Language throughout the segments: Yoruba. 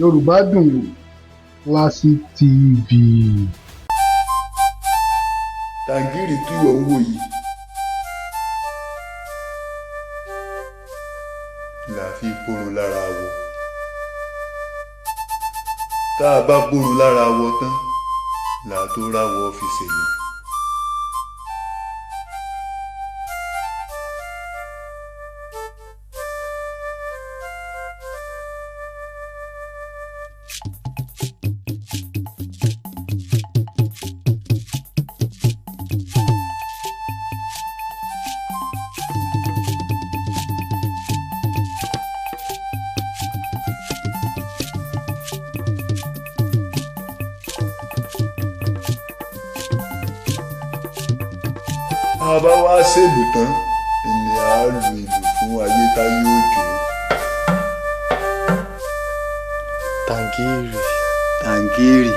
Yorùbá Dùn Wò Classic TV. Tàǹgìrì tí wọ́n ń wò yìí là fi bórun lára awọ. Tá a bá bórun lára awọ tán là á tó ráwọ fi ṣèlú. Tá a bá wá ṣèlú tán ni a lu ìlù fún ayé táyé òjò. Tàǹgìrì. Tàǹgìrì.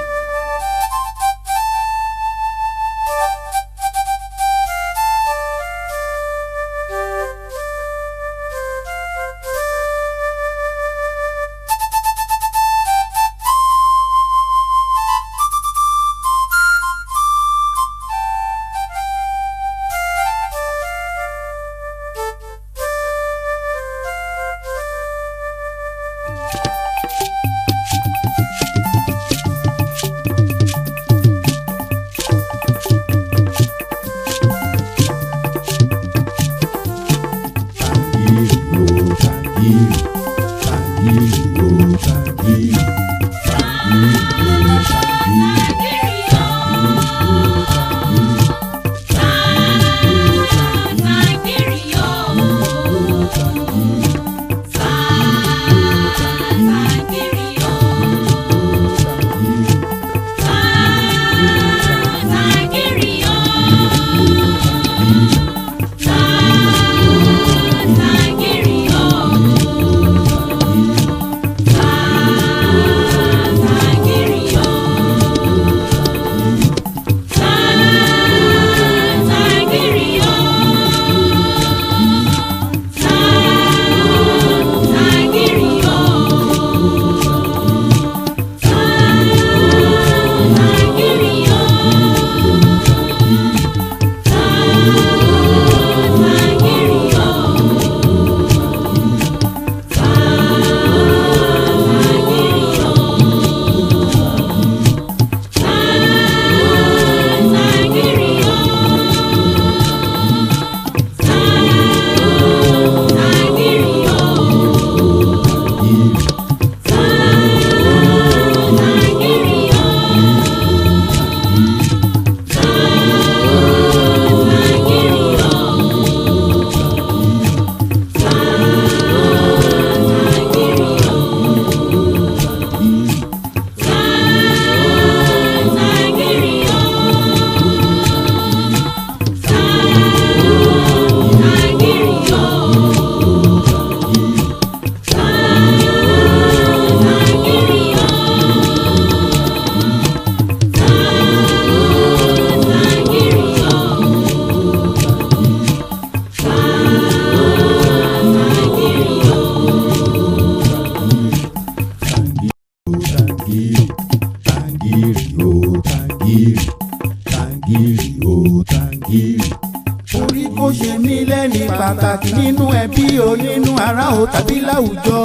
Orí kò ṣe mí lẹ́ni pàtàkì nínú ẹbí o, nínú ará o, tàbí láwùjọ.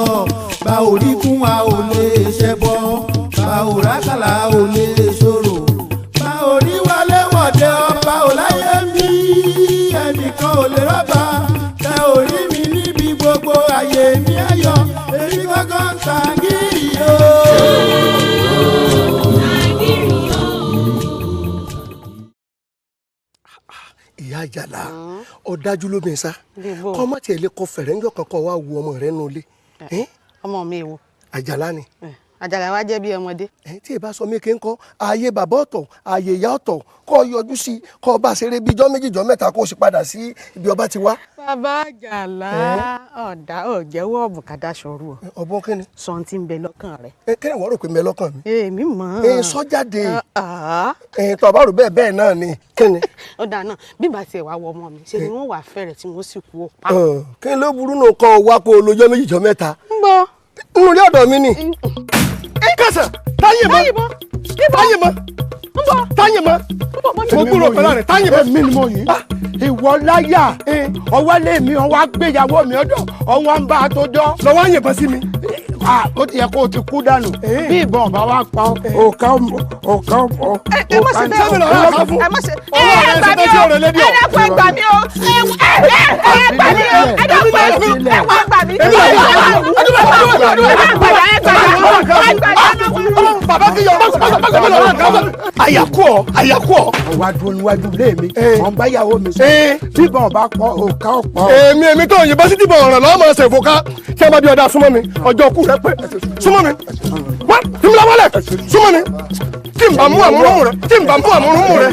Bá orí kún wa ò lè ṣẹbọ, bá òrákàlà ò lè ṣòro, bá orí wálé wọ̀dẹ ọba ò láyé ń bí, ẹnìkan ò lè rọ́bà. Tẹ orí mi níbi gbogbo àyè mi ayọ̀, èmi gángan Tàǹgìrì o. Ìyá Àjàlá, ọ̀dájú lóbìnrin sá, kọ́ má tiẹ̀ lè kọ fẹ̀rẹ̀ ńjọ́ kankan wá wo ọmọ rẹ nù ilé. Ọmọ mi wo? Àjàlá ni. Àjàlá wa jẹ́ bí ọmọdé. Tí ì bá sọ mí kí n kọ́ ààyè bàbá ọ̀tọ̀, ààyè ìyá ọ̀tọ̀, kọ́ yọjú sí, kọ́ bá ṣeré bíi ijọ́ méjì ijọ́ mẹ́ta, kó o sì padà sí ibi ọba ti wá. Bàbá Àjàlá, ọ̀dà ọ̀jẹ̀wọ̀ ọ̀bùnkàdá sọ̀rọ̀ o. Ọ̀bùn kí ni? Sọ ti ń bẹ lọ́kàn rẹ. Kí ni wọ́n rò pé ń bẹ lọ́kàn mi? Èmi mọ̀. Sọ jáde. Tó o bá rò bẹ́ẹ̀ bẹ́ẹ̀ náà ni kí ni? Ọ̀dà náà bí bá tiẹ̀ wá wọ ọmọ mi ṣe ni wọ́n wà fẹ́rẹ̀ tí wọ́n sì kú ó pa. Kí ló burú nù kọ́ wa kó o lọ́jọ́ méjì ijọ́ mẹ́ta? Ń gbọ́. Nínú ilé ọ̀dọ̀ mi ni. Kẹsàn táyé mọ́ táyé mọ́ táyé mọ́ mo gbúrò pẹ̀lú rẹ̀ táyé mọ́. Èmi ni mo yìn. Ìwọ láyà ọwọ́ lé mi ọwọ́ agbéyàwó mi ọdọ ọwọ́ ń bá a tó jọ. Lọ́wọ́ yìnbọn sí mi. Ó ti yẹ kó o ti kú dànù bí ìbọn ọba wa pa òkà òkà òkà. Ẹ má ṣe bẹ́ẹ̀ o, ẹ má ṣe ẹ gbà mí o, ẹ dákun ẹ gbà mí o, ẹ gbà mí o, ẹ dákun ẹ wá gbà mí. Bàbá kí yọ àyàkú ọ àyàkú ọ. Ọwọ́ adúró níwájú ilé mi, mọ̀ ń bá ìyàwó mi sọ. Bíbọn ọba pọ̀ òkà ọ̀pọ̀. Èmi tó yìnbọn sí tìbọn ọ̀ràn lọ́mọ ṣe ìfòká tí a bá bí ọ̀dà súnmọ́ mi ọjọ́ kú rẹ pé súnmọ́ mi wá tìmílá wálẹ̀ súnmọ́ mi tí n bá mú àmúrúmú rẹ tí n bá mú àmúrúmú rẹ.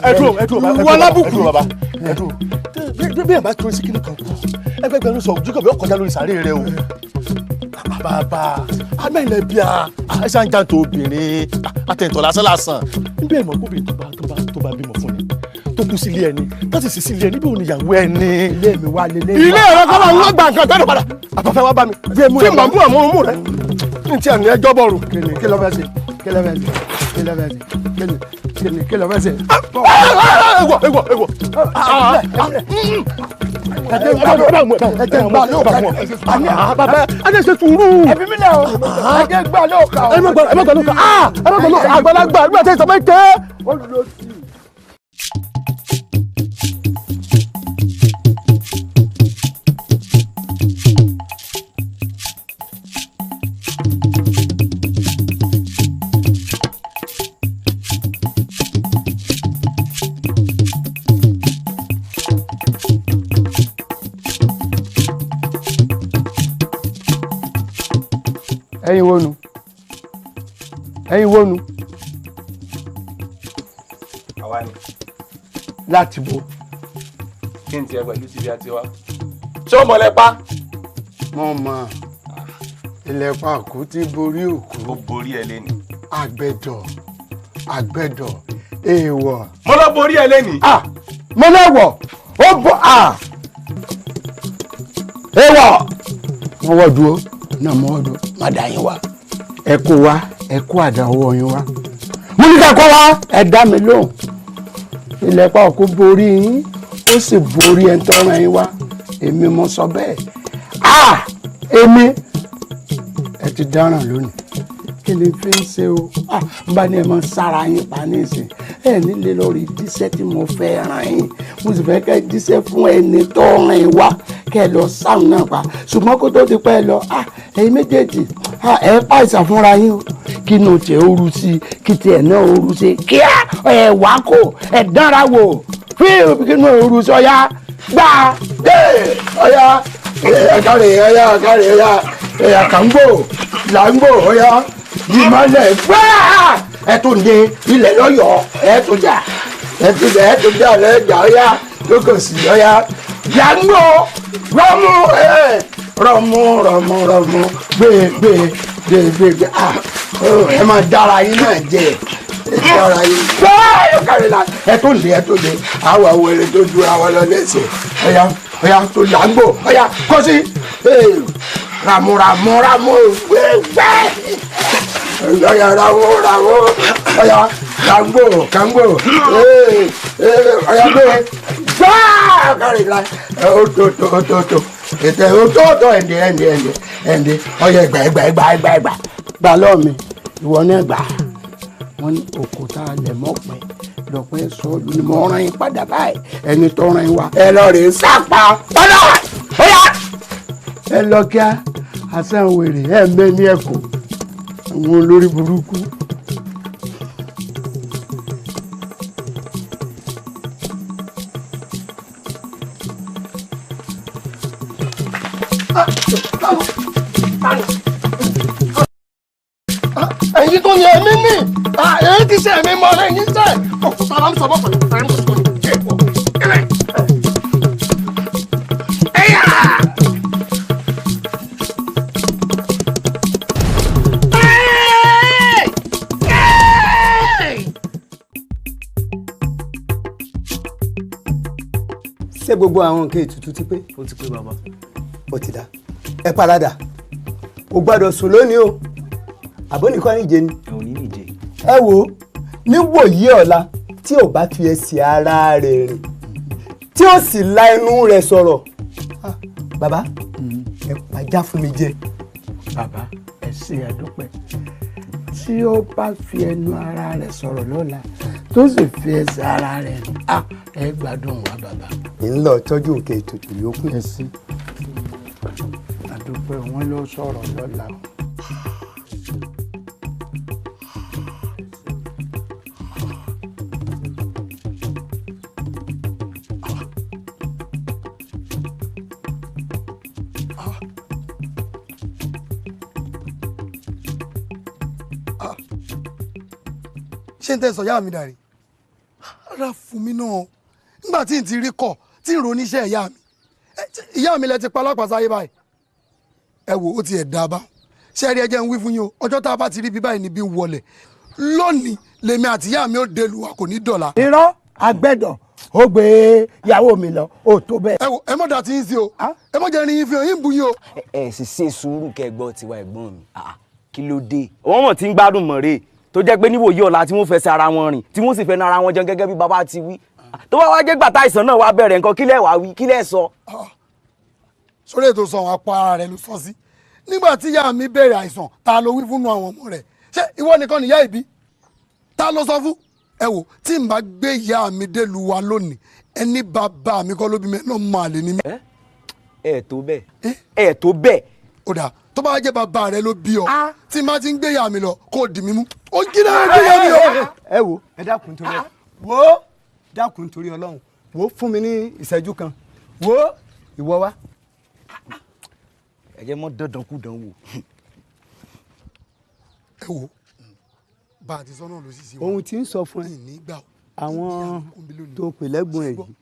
Ẹ dúró ẹ dúró wọ alábùkù. Bàbá ẹ dúró bí ẹ bá tó sí kíní kan kú ẹgbẹgbẹ̀rún sọ ojú kọ̀ọ̀bẹ ọkọjá lórí sàárè rẹ o. Bàbá amẹ́lẹ̀ bíi a ẹ ṣáà ń jàǹtò obìnrin àtẹ̀ǹtọ̀ lásán lásán níbẹ̀ ìmọ̀ kóbìnrin tó bá bímọ fún ni tó kú sílé ẹni tó sì sí sílé ẹni bí òun ìyàwó ẹni. Ilé mi wá lélẹ́. Ilé rẹ kọ́ máa ń wá gba nǹkan tẹ́lẹ̀ padà àtọ̀fẹ́ wá bá mi tí n bá mú àmúrúmú rẹ ní tí àní ẹjọ́ bọ̀rù. Kí ló fẹ́ ṣe kí ló fẹ́ ṣe kí ló fẹ́ ṣe kí ló fẹ́ ṣe. Ewọ ewọ ewọ. Ẹjẹ gbà ló kà. Bàbá ẹ ṣe sùúrù. Ẹbí mi lẹ o, ẹjẹ gbà ló kà o. Ẹ má gbà ló kà ẹ má gbà ló kà àgbàlagbà nígbà tí ìsọmọ ike. Ẹ̀yin wo nu? Ẹ̀yin wo nu? Àwa ni. Láti bo. Kí n tiẹ̀ pẹ̀lú tìbí àti wa. Ṣé o mọ̀ lẹ́pa? Mo mọ̀. Ilẹ̀pa òkú tí borí òkú. Ó borí ẹ lẹ́ni. Àgbẹ̀dọ̀ àgbẹ̀dọ̀ èèwọ̀. Mo lọ borí ẹ lẹ́ni. Mo lẹ́wọ̀ ó bọ̀ èèwọ̀. Mo wọ̀ dúró náà mo wọ̀ dúró má dà yín wá. Ẹ kó wá ẹ kó àdá ọwọ́ yín wá. Mo ní ká kó wá ẹ dá mi lóhùn. Ilẹ̀pa òkú borí yín ó sì borí ẹ̀ ń tọ́ran yín wá. Èmi mo sọ bẹ́ẹ̀. Èmi ẹ ti dáràn lónìí. Kí ni fi ń ṣe o? N bá ní ẹ mọ sára yín pa nísìn. Ẹ nílé lórí díṣẹ́ tí mo fẹ́ ràn yín. Mo sì fẹ́ kẹ́ díṣẹ́ fún ẹni tó ràn yín wá kẹ́ ẹ lọ sáwọn náà pa. Ṣùgbọ́n kó tó ti pẹ́ lọ, ẹ̀yin méjèèjì ẹ pàìsàn fúnra yín o. Kí inú tiẹ̀ ó ru sí i, kí tiẹ̀ náà ó ru sí i. Kíá ẹ wá kó ẹ dánra wò. Fíìmù kí inú ó ru sí ọ̀yá gbà dé ọ̀yá ọ̀kàrẹ̀ ọ̀yá ọ̀kàrẹ̀ ọ̀yá ọ̀yá kàńgbò làǹgbò ọ̀yá ìmọ̀lẹ̀ gbáà ẹ tún dé ilẹ̀ lọ́yọ̀ọ́ ẹ tún jà ẹ tún jà ẹ tún jà lẹ́jà ọ̀yá lókòsì ọ̀yá yàgbó rọmú ẹ rọmú rọmú rọmú gbé gbé gbé gbé gbé ẹ máa dára yín náà jẹ ẹ dára yín gbáà ẹ kárí la ẹ tún dé ẹ tún dé àwọn àwọn èrè tó ju àwọn lọ lẹ́sẹ̀ ọ̀yá ọ̀yá tó làǹgbò ọ̀yá kọ́sí ramu ramu ramu gbé gbé ọ̀yà ramu ramu ọ̀yà kàngbò kàngbò ọ̀yà gbé gbáà kárí la ototo ototo ètè ototo ẹ̀ǹdẹ̀ ẹ̀ǹdẹ̀ ẹ̀ǹdẹ̀ ẹ̀ǹdẹ̀ ọ̀yà ẹgbà ẹgbà ẹgbà ẹgbà ẹgbà gbà lọ́ọ̀ mi ìwọ náà gbà wọ́n ní òkúta lẹ̀mọ́pẹ́ lọ́pẹ́ sọ́ọ́lù ni mo rán yín padà báyìí ẹni tó rán yín wá ẹ lọ rèé sápá padà ọ̀yà ẹ lọ kíá àṣà wèrè ẹ mẹ́ni ẹ̀kọ́ àwọn olórí burúkú. Ẹ̀yin tó ní ẹ̀mí ní èyí ti ṣe ẹ̀mí mọ́ ẹ̀yin ṣe òkúta lámsọ bọ́ pẹ̀lú òkúta lámsọ bọ́ pẹ̀lú. Ṣé gbogbo àwọn nǹkan ètùtù ti pé? Ó ti pé bàbá. Ó ti dá. Ẹ paradà. Kò gbọ́dọ̀ sùn lónìí o. Àbónìkọ́ níje ni. Òní níje. Ẹ wo níwòyí ọ̀la tí ò bá fi ẹsẹ̀ ara rẹ̀ rìn tí ó sì la ẹnu rẹ̀ sọ̀rọ̀, bàbá ẹ pàjá fún mi jẹ. Bàbá ẹ ṣe àdúpẹ́. Tí ó bá fi ẹnu ara rẹ̀ sọ̀rọ̀ lọ́la tó sì fi ẹsẹ̀ ara rẹ̀ rìn, ẹ gbádùn wa bàbá. Ń lọ tọ́jú nǹkan ètùtù yòókù. Ẹ ṣe àdúpẹ́, wọn ló sọ̀rọ̀ lọ́la o. Ṣé n tẹ́ sọ yá mi dàrí ara fún mi náà nígbà tí n ti rí kọ tí n roníṣẹ́ ìyá mi, ìyá mi lẹ ti pa alápàsáyé báyìí. Ẹ wò ó ti ẹ̀ dá bá ṣé ẹ rí, ẹ jẹ́ ń wí fún yín o, ọjọ́ tá a bá ti rí bí báyìí níbí wọlé lónìí lèmi àti ìyá mi ó delu wa kò ní dọ̀la. Irọ́ àgbẹ̀dọ̀ ó gbé ìyàwó mi lọ ó tó bẹ́ẹ̀. Ẹ wò ẹ mọ̀ dà tí yín sí o, ẹ mọ̀ jẹ́ rin yín fi hàn yín bu yín o. Ẹ sì ṣe sùúrù kẹgbọ́ tiwa ẹ̀gbọ́n mi, kí ló dé. Wọ́n mọ̀ tí ń gbádùn mọ̀ rèé tó jẹ́ pé níwòye ọ̀la tí wọ́n fẹsẹ̀ ara wọn rìn tí wọ́n sì fẹ́ ara wọn jẹun gẹ́gẹ́ bí bàbá ti wí. Tó bá wá jẹ́ gbàtà àìsàn náà wá bẹ̀rẹ̀ nǹkan, kílẹ̀ wá wí, kílẹ̀ sọ. Sórí ètò sọ àwọn apá ara rẹ ló sọ sí. Nígbà tí ìyá mi bẹ̀rẹ̀ àìsàn, ta ló wí fún àwọn ọmọ rẹ̀? Ṣé ìwọ nìkan nìyá ìbí? Ta ló sọ fún? Ẹ wò tí n bá gbé ìyá mi délùú wa lónìí, ẹni bàbá mi kọ́ ló bí mi náà máa lè ní mi. Ẹ tó bẹ́ẹ̀, ẹ tó bẹ́ẹ̀. Ó dà tó bá jẹ́ bàbá rẹ ló bí ọ, tí n bá ti ń gbé ìyá mi lọ kó dì mí mú. Ó jí náà gbé ìyá mi lọ. Ẹ wo ẹ dákun torí wo dákun torí Ọlọ́run, wo fún mi ní ìṣẹ́jú kan, wo ìwọ wá. Ẹ jẹ́ mọ́ dandan kú dán wò. Ẹ wo bá a ti sọ náà ló sì ṣe wá. Ohun tí ń sọ fún ẹ, àwọn tó pè lẹ́gbọ̀n ẹ̀ yìí,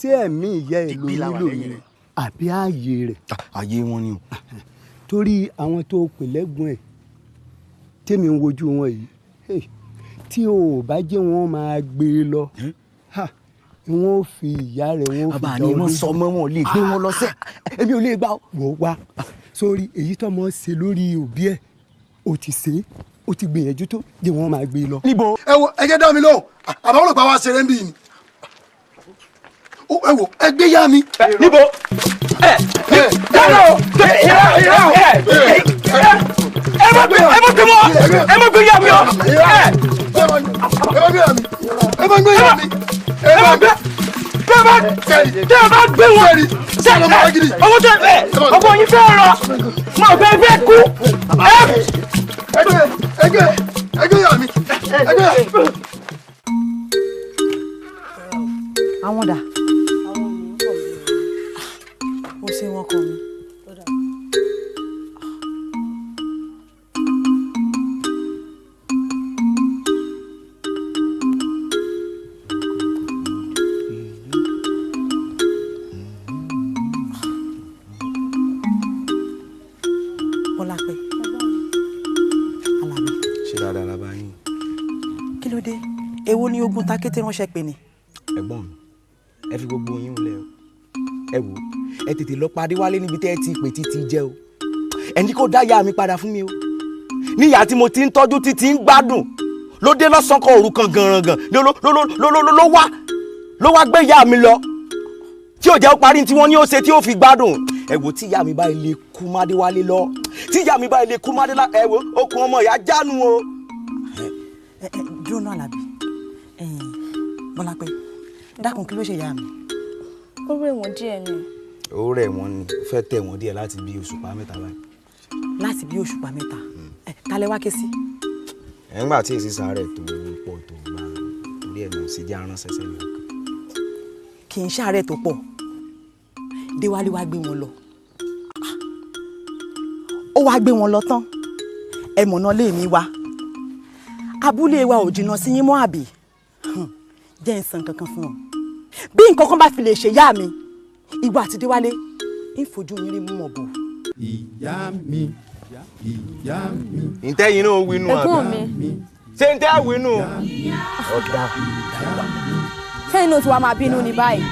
ṣé ẹ̀mí ìyá ẹ̀ ló nílò ni àbí ààyè rẹ̀? Ààyè wọn ni o. Torí àwọn tó pè lẹ́gbọ̀n ẹ̀ tèmi ń wojú wọn yìí, tí o ò bá jẹ́ wọn máa gbé e lọ, wọn ò fi ìyá rẹ̀ wọn ò fi dán. Bàbá ni wọ́n sọ mọ́ wọn lè gbé wọn lọ sẹ́, èmi ò lè gbà ó. Wò wá sórí èyí tó mọ̀ ṣe lórí òbí ẹ̀, o ti ṣe é, o ti gbìyànjú tó jẹ́ wọn máa gbé e lọ. Níbo. Ẹ wo ẹ jẹ́ dá mi lóhùn, àbáwọ̀ ló pa wá ṣeré ń bì ní. Ẹ wo ẹ gbé yá mi. Níbo. Ẹ má gbé mọ́, ẹ má gbé yá mi o. Ẹ má gbé yá mi, ẹ má gbé yá mi, ẹ má gbé. Tẹ́ ẹ bá gbé wọn, owó tẹ ọkọ yín fẹ́ rọ, mo fẹ́ fẹ́ kú. Ẹ gbé ẹ gbé yá mi, ẹ gbé yá mi. Àwọn dà? Ó ṣe wọn kọ mi. Bọ́lápẹ́, Àlàbí. Ṣé dáadáa la bá yín? Kí ló dé? Èwo ni ogun takété ránṣẹ́ pè ní? Ẹ̀gbọ́n mi, ẹ fi gbogbo yín lẹ̀ o. Ẹ wò ẹ tètè lọ padé wálé níbi tẹ́ ẹ ti pè títí jẹ́ o. Ẹni kò dá ìyá mi padà fún mi o. Níyà tí mo ti ń tọ́jú títí ń gbádùn ló dé lọ́sàn-án kan òru kan gànràngàn ló wá gbé ìyá mi lọ tí ò jẹ́ ó parí tí wọ́n ní ó ṣe tí ó fi gbádùn. Ẹ wò tí ìyá mi báyìí lè kú mádéwálé lọ, tí ìyá mi báyìí lè kú mádé lá, ẹ wò okùn ọmọ ìyá jánu o. Ẹ dúró náà Àlàbí, Bọ́lápẹ́, dákun kí ló ṣe ìyá mi? Ó rẹ̀ wọ́n díẹ̀ ni. Ó rẹ̀ wọ́n ni, ó fẹ́ tẹ̀ wọ́n díẹ̀ láti bí òṣùpá mẹ́ta báyìí. Láti bí òṣùpá mẹ́ta, ta lẹ wá ké sí? Ẹ̀ ńgbà tí èsì sáré tó pọ̀ tó gbà torí ẹ̀ náà sì jẹ́ aránṣẹ́ sẹ́yìn ọ̀kan. Kì í ṣàárẹ̀ tó pọ̀, Déwálé wá gbé wọn lọ. Ó wá gbé wọn lọ tán, ẹ mọ̀nà lé mi wá. Abúlé wa ò jìnnà sí yín mọ́ àbí? Jẹ́ ń san kankan fún ọ. Bí nǹkan kan bá fi lè ṣe ìyá mi, ìwọ àti Déwálé ń fojú yín rí mú ọ̀bọ. Ìyá mi, ìyá mi. Ntẹ́yìn náà wínú àbí? Ẹ̀gbọ́n mi. Ṣé ntẹ́ wínú? Ọ̀dà. Sẹ́yìn náà tí wàá máa bínú ní báyìí.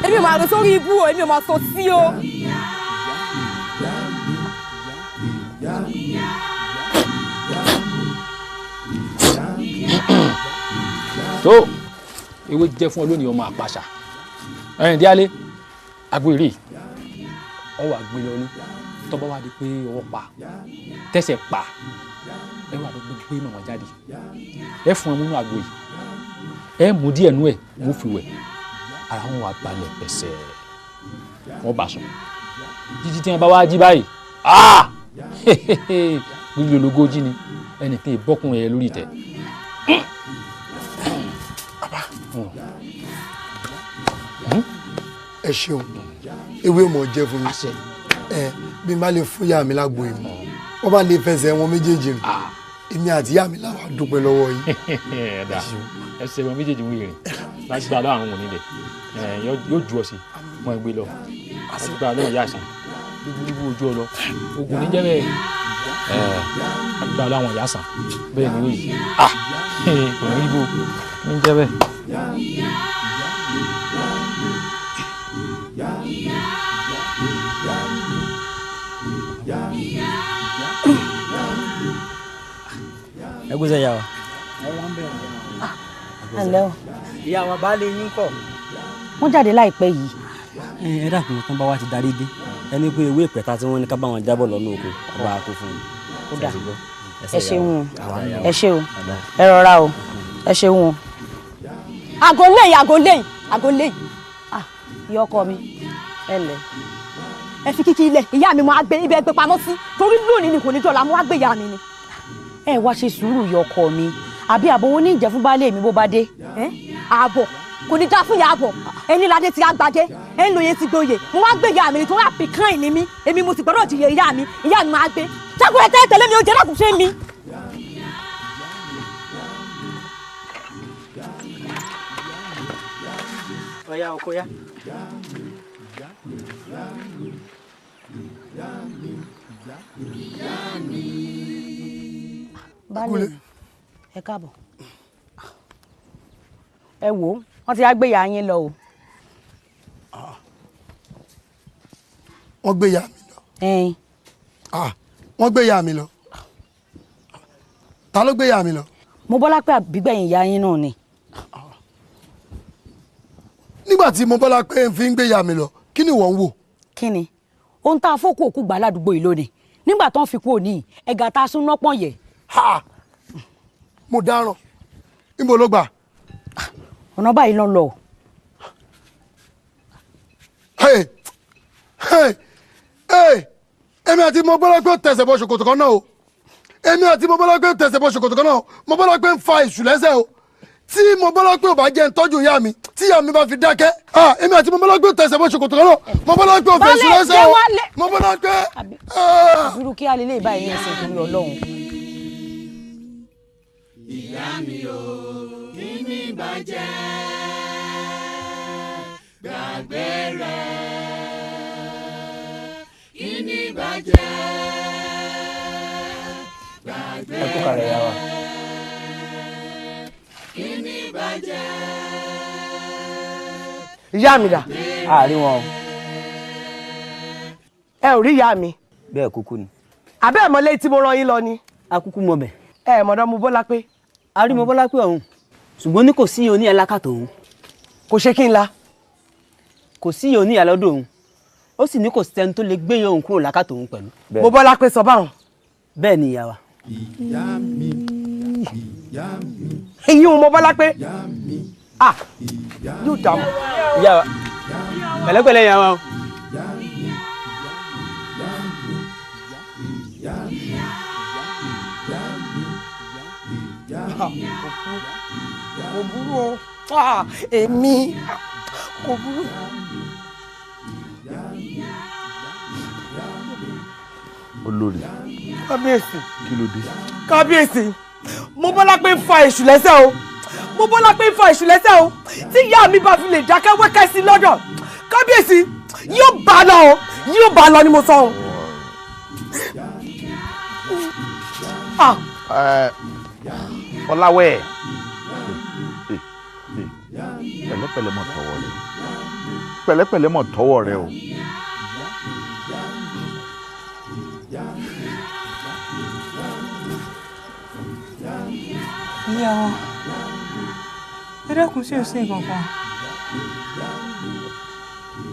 Èmi ò máa lọ sórí ibú o, èmi ò máa sọ sí o. Ìyá mi, ìyá mi. Tó ewé jẹ́ fún ọ lónìí ọmọ àpàṣà. Ẹ̀yìn díálé agbo èrè ọwọ́ àgbé lọlé tọ́ba wá di pé ọwọ́ pa tẹ̀sẹ̀ pa ẹ wà lọ́gbọ́n pé màmá jáde ẹ fún ẹ múnú àgbo yìí ẹ mú díẹ̀ nú ẹ mú fi wẹ̀ ara wọn wà balẹ̀ pẹ̀sẹ̀ wọn bá sùn jíjí tí wọn bá wá jí báyìí gbígbé ológójì ni ẹnìkan ìbọ́kùnrin ẹ lórí ìtẹ́. Ẹ ṣeun, ewé mọ̀ jẹ́ fún mi. Ẹ bí n bá lè fún ìyá mi lágbo ìmọ̀, wọ́n bá lè fẹsẹ̀ wọn méjèèjì rìn, èmi àti ìyá mi làwọn dúpẹ́ lọ́wọ́ yín. Ẹsẹ̀ wọn méjèèjì ń rìn láti gba aláàrùn wọn nílẹ̀ yóò ju ọ sí mọ ẹgbẹ́ lọ láti gba aláàrùn yá sí lúbúlúbú ojú ọ lọ ogun níjẹ́ bẹ́ẹ̀ láti gba aláàrùn yá sàn bẹ́ẹ̀ ni ó yìí kò ní rí bó níjẹ́ bẹ́ẹ̀. Ẹ kú sẹ́ ìyá wa. Àlẹ́ o. Ìyá wa baálé yín kọ́. Wọ́n jáde láìpẹ́ yìí. Ẹ dákun tán bá wa ti darí dé ẹni pé ewé ìpẹ́ta tí wọ́n ní ká bá wọn jábọ̀ lọ́nà oko bá a kó fún un. Ó dà, ẹ ṣeun o, ẹ ṣe o, ẹ rọra o, ẹ ṣeun o. Àgọ́ lẹ́yìn, àgọ́ lẹ́yìn, àgọ́ lẹ́yìn. Ìyá ọkọ mi, ẹ lẹ̀. Ẹ fi kíkí ilẹ̀, ìyá mi mo á gbé ibẹ̀ gbé pamọ́ sí torí lónìí ni kò ní dọ̀la mo á gbé ìyá mi ni. Ẹ wá ṣe sùúrù ìyá ọkọ mi, àbí àbọ̀wọ́ ní ìjẹ́ fún baálé mi bó bá dé. Àbọ̀ kò ní dá fún ìyá àbọ̀, ẹni ládé ti àgbàdé, ẹni lóye ti gboyè, mo wá gbé ìyá mi nítorí àpìkán ìní mi, èmi mo sì gbọ́dọ̀ jìyà ìyá mi, ìyá mi máa gbé. Jágun ẹ tẹ́lẹ̀ mi ò jẹ́ lákùn ṣé mi. Ọ̀ya ọkọ ya. Baálé mi, ẹ káàbọ̀. Ẹ wò ó, wọ́n ti á gbé ìyá yín lọ o. Wọ́n gbé ìyá mi lọ. Wọ́n gbé ìyá mi lọ. Ta ló gbé ìyá mi lọ? Mo bọ́lá pé àbígbẹ̀yìn ìyá yín náà ni. Nígbà tí mo bọ́lá pé n fi ń gbé ìyá mi lọ, kí ni ìwọ ń wò? Kí ni? Ohun tá a fọ́kù òkú gbà ládùúgbò yìí lónìí. Nígbà tó ń fi kú òní, ẹ̀gà tá a sún nọ́pọ̀n yẹ̀. Mo dáràn. Níbo ló gbà? Ọ̀nà báyìí ló ń lọ. Èmi àti mo bọ́lá pé ó tẹ̀sẹ̀ bọ́ ṣòkòtò kan náà o. Èmi àti mo bọ́lá pé ó tẹ̀sẹ̀ bọ́ ṣòkòtò kan náà o. Mo bọ́lá pé ń fa èṣù lẹ́sẹ̀ o. Tí mo bọ́lá pé ò bá jẹ́ ń tọ́jú ìyá mi, tí ìyá mi bá fi dákẹ́. Èmi àti mo bọ́lá pé ó tẹ̀sẹ̀ bọ́ ṣòkòtò kan náà. Mo bọ́lá pé ó fẹ́ èṣù lẹ́sẹ̀ o. Mo bọ́lá pé. Àbúrú kí alẹ́ lè báyìí ní ẹ̀sìn torí Ọlọ́run. Ìyá mi ò kí ni bàjẹ́ gbàgbé rẹ̀ kí ni bàjẹ́ gbàgbé Ẹ kú kalẹ̀ ìyá wa. kí ni bàjẹ́. Ìyá mi dà? Àárín wọn o. Ẹ ò rí ìyá mi. Bẹ́ẹ̀ kúkú ni. Àbẹ́ ẹ̀ mọ́lé tí mo rán yín lọ ni. A kúkú mọ bẹ̀. Ẹ mọ̀dọ́ mo bọ́lá pé. A rí mo bọ́lá pé ọ̀hún ṣùgbọ́n ní kò sí oní alákàtọ̀ òun. Kò ṣe kí n la. Kò sí oní ìyàlọ́dọ̀ òun ó sì ní kò sẹ́ni tó lè gbé òun kúrò lákàtọ̀ òun pẹ̀lú. Mo bọ́lá pé sọ báwọn. Bẹ́ẹ̀ ni ìyá wa. Ìyá mi, ìyá mi. Ìyún mo bọ́lá pé. Yóò dà mọ́. Ìyá wa pẹ̀lẹ́pẹ̀lẹ́ ìyá wa o. Kò burú o, èmi kò burú. Olórí. Kábíyèsí. Kí ló dé? Kábíyèsí, mo bọ́lá pé ń fa èṣù lẹ́sẹ̀ o. Mo bọ́lá pé ń fa èṣù lẹ́sẹ̀ o. Tí ìyá mi bá fi lè dákẹ́ wẹ́kẹ́ sí lọ́dọ̀. Kábíyèsí, yóò bá lọ o, yóò bá lọ ni mo sọ o. Fọláwẹ́, pẹ̀lẹ́pẹ̀lẹ́ mọ̀ tọwọ́ rẹ, pẹ̀lẹ́pẹ̀lẹ́ mọ̀ tọwọ́ rẹ o. Ìyá wa, Ẹ dákun, sí ò sí nǹkan kan?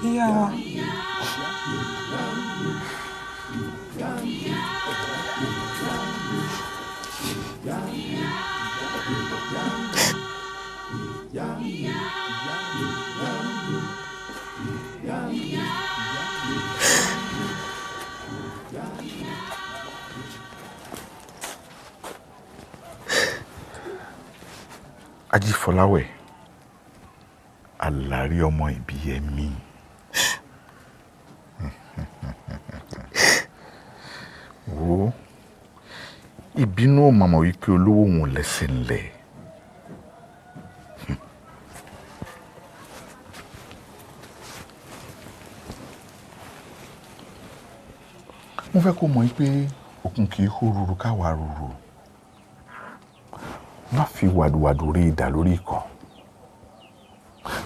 Ìyá wa. Ajífọláwẹ̀, Àlàrí ọmọ Ìbíyẹmí. Wo ìbínú ò mọ̀mọ́ wípé olówó òun lẹ́sẹ̀ ńlẹ̀. Mo fẹ́ kó mọ̀ wípé òkun kì í hó ruru káwa ruru. Má fi wàdùwàdù rí idà lórí ikọ̀.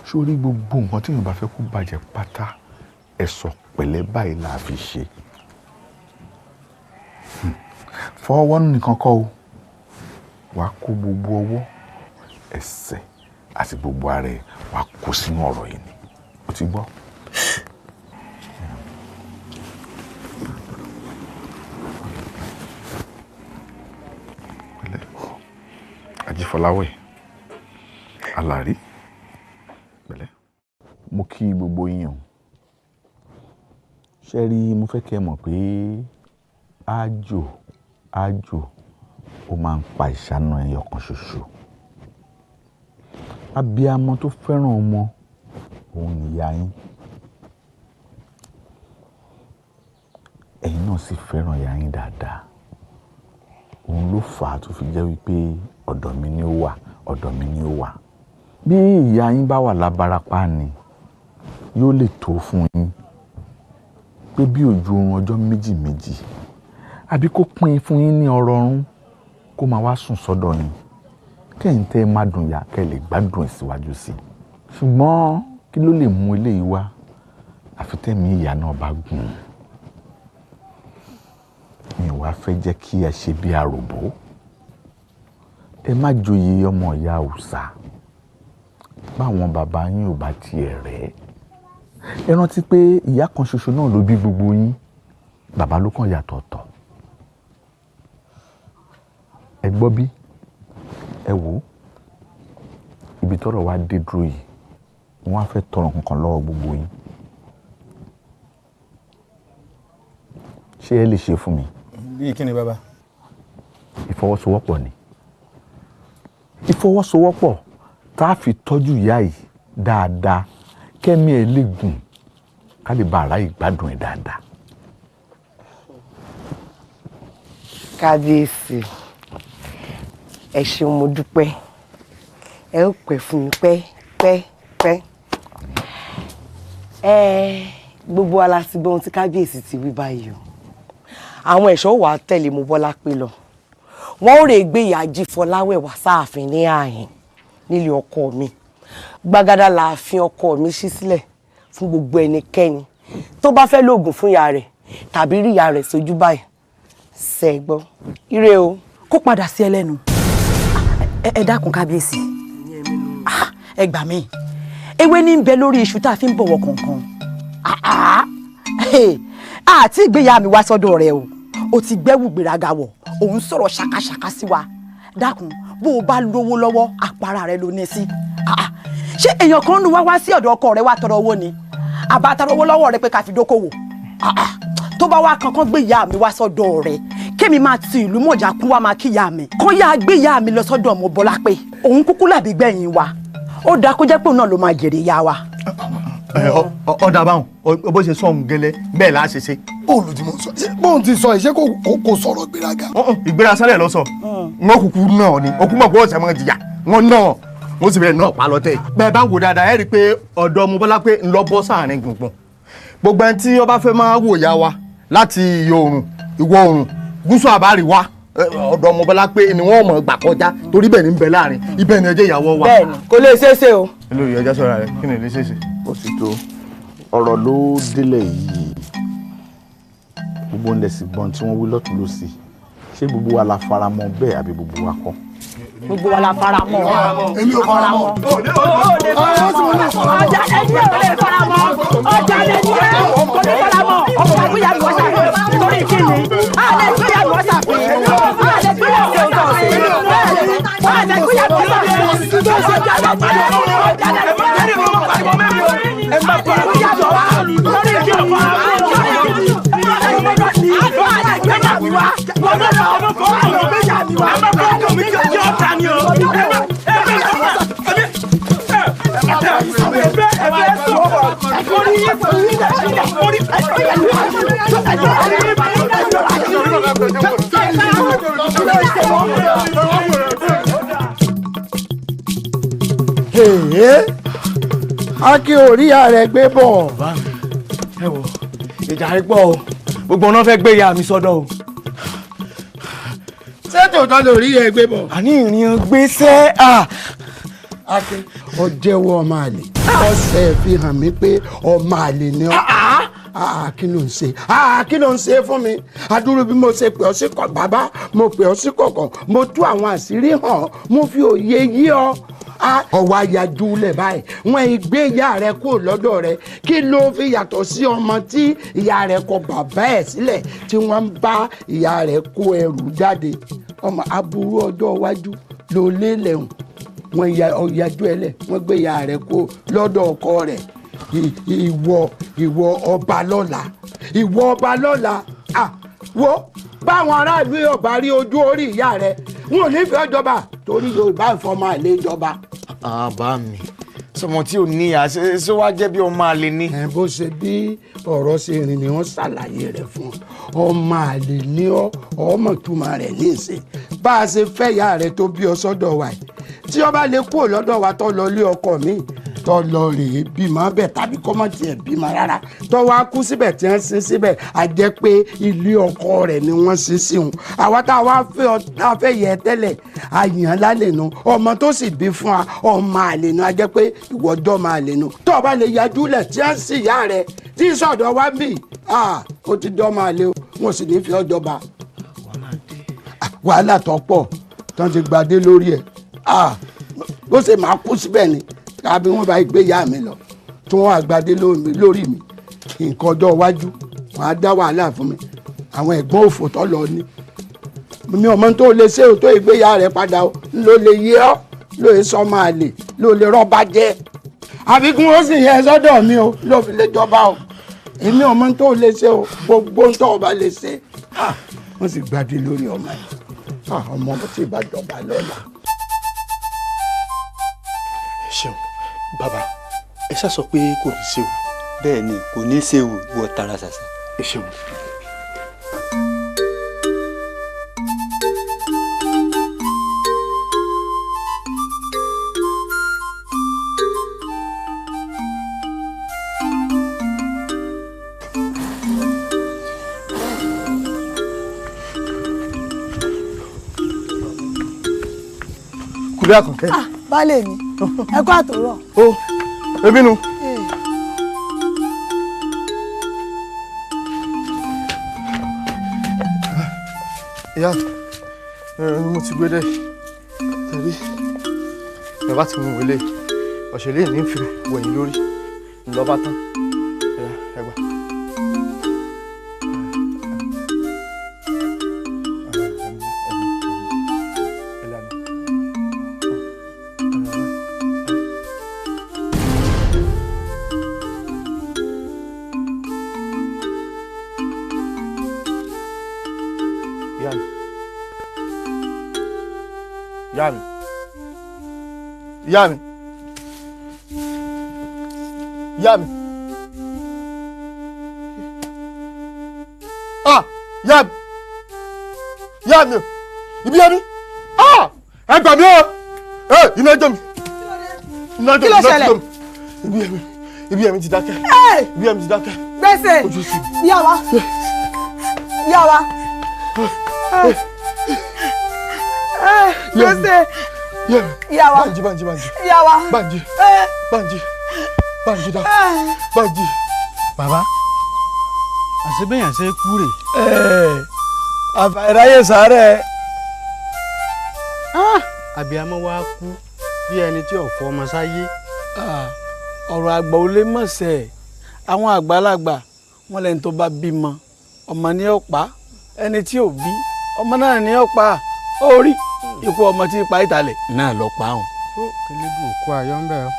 Sórí gbogbo nǹkan tí èèyàn bá fẹ́ kó bàjẹ́ pátá, ẹ̀sọ̀ pẹ̀lẹ́ báyìí là á fi ṣe. Fọwọ́ nìkan kọ́ o, wàá kó gbogbo ọwọ́, ẹsẹ̀ àti gbogbo ara ẹ̀ wàá kó sínú ọ̀rọ̀ yìí ni. O ti gbọ́? Ajífọláwẹ̀, Àlàrí, pẹ̀lẹ́. Mo kí gbogbo yín o. Ṣé rí, mo fẹ́ kẹ́ ẹ mọ̀ pé ájò ájò ó máa ń pa ìṣáná ẹyọ kan ṣoṣo. Abiyamọ tó fẹ́ràn ọmọ òun nìyá yín. Ẹ̀yin náà sì fẹ́ràn ìyá yín dáadáa. Òun ló fà á tó fi jẹ́ wípé ọ̀dọ̀ mi ni ó wà, ọ̀dọ̀ mi ni ó wà. Bí ìyá yín bá wà lábarapá ni, yóò lè tó fún yín pé bí ojú oorun ọjọ́ méjì méjì, àbí kó pín fún yín ní ọrọ̀ ọ̀run kó máa wá sùn sọ́dọ̀ yín, kẹ́yìn tẹ́ ẹ má dùn yá kẹ́ ẹ lè gbádùn ẹ̀ síwájú sí i. Ṣùgbọ́n kí ló lè mú eléyìí wá àfi tẹ́mi ìyá náà bá gùn? Mi wá fẹ́ jẹ́ kí ẹ ṣe bí aròbó. Ẹ má joyè ọmọ ìyá òòṣà báwọn bàbá yín ò bá tiẹ̀ rẹ́. Ẹ rántí pé ìyá kan ṣoṣo náà ló bí gbogbo yín, bàbá ló kàn yàtọ̀ ọ̀tọ̀. Ẹ gbọ́ bí? Ẹ wò ó, ibi tọ́rọ̀ wá dé dúró yìí, wọ́n á fẹ́ tọrọ nǹkan lọ́wọ́ gbogbo yín. Ṣé ẹ lè ṣe fún mi? Bí kí ni bàbá? Ìfọwọ́sowọ́pọ̀ ni. Ìfọwọ́sowọ́pọ̀ tá a fi tọ́jú ìyá yìí dáadáa, kẹ́mi ẹ̀ lè gùn, ká lè bá ara ìgbádùn ẹ̀ dáadáa. Kábíyèsí, ẹ ṣeun, mo dúpẹ́. Ẹ ó pẹ́ fún mi pẹ́ pẹ́ pẹ́. Ẹ gbogbo wa la ti gbọ́ ohun tí kábíyèsí ti wí báyìí o. Àwọn ẹ̀ṣọ́ wà á tẹ̀lé Mobọ́lápé lọ. Wọ́n ó rè gbé ìyá Ajífọláwẹ̀ wá sáàfin ní ààyìn nílé ọkọ mi. Gbàgádà láàfin ọkọ mi ṣí sílẹ̀ fún gbogbo ẹnikẹ́ni tó bá fẹ́ lóògùn fún ìyá rẹ̀ tàbí rí ìyá rẹ̀ sójú báyìí. Ṣé gbọ́? Ire o. Kó padà sí ẹlẹ́nu. Ẹ dákun kábíyèsí, ẹ gbà mí. Ewé ní ń bẹ lórí iṣu tá a fi ń bọ̀wọ̀ kọ̀ọ̀kan. Àti ìgbéyà mi wá sọ́dọ̀ rẹ o, o ti gbẹ́wù gbéraga wọ̀, òun sọ̀rọ̀ ṣàkàṣàkà sí wa. Dákun, bó o bá lówó lọ́wọ́, àpárá rẹ ló ní sí. Ṣé èèyàn kan nu wá wá sí ọ̀dọ̀ ọkọ rẹ wá tọrọ owó ni? Àbá tọrọ owó lọ́wọ́ rẹ pé ká fi dókòwò. Tó bá wá kankan gbé ìyá mi wá sọ́dọ̀ rẹ, kémi máa ti ìlú mọ̀já kún wá máa kí ìyá mi. Kán yá gbé ìyá mi lọ sọ́dọ̀ Mobọ́lápé, òun kúkú làbí gbẹ̀yìn wa. Ó dáa kó jẹ́ pé òun náà ló máa jèrè ìyá wa. Ọ̀dà báwọn bó ṣe sọ òun gẹ́lẹ́ bẹ́ẹ̀ là á ṣe ṣe. Bóòlù tí mo sọ, bóun ti sọ ìṣe kò sọ̀rọ̀ gbéraga. Ìgbéra sálẹ̀ lọ sọ, wọn kúkú náà ni òkú mọ̀ pé ọ̀sẹ̀ máa jìyà wọn náà wọn sì bẹ̀rẹ̀ náà pa lọ́tẹ̀. Bẹ́ẹ̀ bá wò dáadáa ẹ rí i pé ọ̀dọ̀ Mobọ́lápé ń lọ bọ́ sáàrin gbùngbùn. Gbogbo ẹni tí ó bá fẹ́ máa wò ya wa láti ìyọ̀ oòrùn, ìwọ̀ oòrùn, gúúsù àbáríwá, ọ̀dọ̀ Mobọ́lápé ni wọ́n mọ̀ gbà kọjá torí bẹ́ẹ̀ ni ń bẹ láàrin ibẹ̀ ni ẹjẹ́ ìyàwó wa. Bẹ́ẹ̀ni, kò lè ṣeé ṣe o. Olórí ọjà sọ̀rọ̀ rẹ̀ kí ni lè ṣeé ṣe. Ó ti tó, ọ̀rọ̀ ló délẹ̀ yìí. Gbogbo ń lẹ̀ sí gbọ́n tí wọ́n wí lọ́tún lọ́sì. Ṣé gbogbo wa la fara mọ́ bẹ́ẹ̀ àbí gbogbo wa kọ́? Gbogbo wa la fara mọ́. Èmi ò fara mọ́. Ọjà lè ní ò lè fara mọ́. Ọjà lè ní ẹ kò ní fara mọ́. Ọmọ àgbéyà mi wọ́n ṣàfihàn. Torí kí ni? A lè gbéyà mi wọ́n ṣàfihàn. A lè gbéyà mi wọ́n ṣàfihàn. A lè gbéyà mi wọ́n ṣàfihàn. Ọjà lè ní ẹ ọjà lè ní ẹ. Ẹ má gbéyà mi wá. Torí kí ni? A kí orí ààrẹ gbé bọ̀. Ẹ wo ìjà rí pọ̀ o, gbogbo ọ̀nà fẹ́ gbé ìyá mi sọ́dọ̀ o. Ṣé tòótọ́ lórí ẹ gbé bọ̀. Àní ìrìn gbèsè à. Akin ọ jẹ́wọ́ ọmọ àlè, ọ̀sẹ̀ fi hàn mí pé ọmọ àlè ni ọ́. Kí ló ń ṣe? Kí ló ń ṣe fún mi? Adúrú bí mo ṣe pè ọ́ sí kọ̀ bàbá, mo pè ọ́ sí kọ̀kọ̀, mo tú àwọn àṣírí hàn, mo fi òye yí ọ. Ọwọ́ ayajú lẹ̀ báyìí, wọ́n gbé ìyá rẹ kúrò lọ́dọ̀ rẹ. Kí ló fi yàtọ̀ sí ọmọ tí ìyá rẹ kọ bàbá ẹ̀ sílẹ̀ tí wọ́n ń bá ìyá rẹ kó ẹrù jáde? Ọmọ aburú ọjọ́ iwájú ló lélẹ̀ hùn. Wọ́n yajú ẹ lẹ̀, wọ́n gbé ìyá rẹ kúrò lọ́dọ̀ ọkọ rẹ̀. Ìwọ ọba lọ́la, ìwọ ọba lọ́la. Wo báwọn aráàlú yóò bá rí ojú orí ìyá rẹ, wọn ò ní fẹ́ jọba torí Yorùbá ìfọmọ àlè jọba. Bàbá mi, sọmọ tí ò níyà ṣé wàá jẹ́ bí ọmọ àlè ni. Ẹ bó ṣe bí ọ̀rọ̀ ṣe rìn ni wọ́n ṣàlàyé rẹ̀ fún ọ. Ọmọ àlè ni ọ, ọmọ túmọ̀ rẹ̀ ní ìsìn. Bá a ṣe fẹ́ ìyá rẹ tó bí ọ sọ́dọ̀ wa yìí, tí ó bá lè kúrò lọ́dọ̀ wa tó lọ lé ọkọ mi, tó lọ rèé bímọ bẹ́ẹ̀ tàbí kó má tiẹ̀ bímọ rárá, tó wá kú síbẹ̀ tí wọ́n sin síbẹ̀, a jẹ́ pé ilé ọkọ rẹ̀ ni wọ́n sin sí òun. Àwa tá a wá fẹ́ ọ tá a fẹ́ yẹ tẹ́lẹ̀, a yàn lálẹ́ nu. Ọmọ tó sì bí fún wa ọmọ àlè nu, a jẹ́ pé ìwọ́jọ́ máa lè nu. Tó o bá lè yajú lẹ̀ tí wọ́n sì yá rẹ̀ tí sọ̀dọ̀ wá bì, ó ti dọ́ máa lé o, wọn sì ní fi ọ́ jọba. Wàhálà tó pọ̀ tán ti gbadé lórí ẹ̀, bó ṣe máa kú síbẹ̀ ni tàbí wọ́n bá gbé ìyá mi lọ tí wọ́n àgbàdé lórí mi. Nǹkan ọjọ́ iwájú wọ́n á dá wàhálà fún mi. Àwọn ẹ̀gbọ́n òfò tó lọ ní mi ọmọ tó lè ṣe òtó ìgbéyà rẹ padà o, ló lè yé ọ, ló lè sọ máa lè, ló lè rọ́bà jẹ́. Àfikún ó sì yẹ sọ́dọ̀ mi o, ló fi lè jọba o. Èmi ọmọ tó lè ṣe o, gbogbo tó o bá lè ṣe. Wọ́n sì gbàdé lórí ọmọ yìí, ọmọ tí ì bá jọba lọ́la. Ẹ ṣeun bàbá, ẹ ṣá sọ pé kò ní séwu. Bẹ́ẹ̀ ni, kò ní séwu, wọ tara ṣàṣà. Ẹ ṣeun. Kùlẹ̀ àkànkẹ́. Baálé mi, ẹ kú àtòrọ̀. Ó ebi nu. Ìyá mo ti gbé dé tẹ̀lé bàbá tí mo wọlé ọ̀sẹ̀ lè ní fi wẹ̀yìn lórí ńlọ́ba tán ẹ gbà. Ìyá mi, ìyá mi, ìyá mi, ah, ìyá mi, ìyá mi, ibi yẹn mi, ah, ẹ gbà mí o, ẹ iná jó mi, iná jó mi, iná jó mi, ibi yẹn mi ti dákẹ́, ibi yẹn mi ti dákẹ́. Gbèsè, ìyá wa, ìyá wa. Gbèsè. Ìyá wa. Bánjí, Bánjí, Bánjí. Ìyá wa. Bánjí. Bánjí. Bánjí dá. Bánjí. Bàbá, àṣebéyàn ṣe kú rè. Àfàìráyè sàárẹ̀. Abiyamọ wa kú bí ẹni tí ò fọmọ sáyé. Ọ̀rọ̀ àgbà ò lè mọ̀ sẹ́ ẹ̀. Àwọn àgbàlagbà wọn lẹ́ni tó bá bímọ ọmọ ní ó pa, ẹni tí ò bí ọmọ náà ní ó pa. Ó rí ikú ọmọ tí pa ìtàlẹ̀ náà lọ pa òun. Ó kẹlẹ́bù òkú ayọ́ ń bẹ̀ ọ́.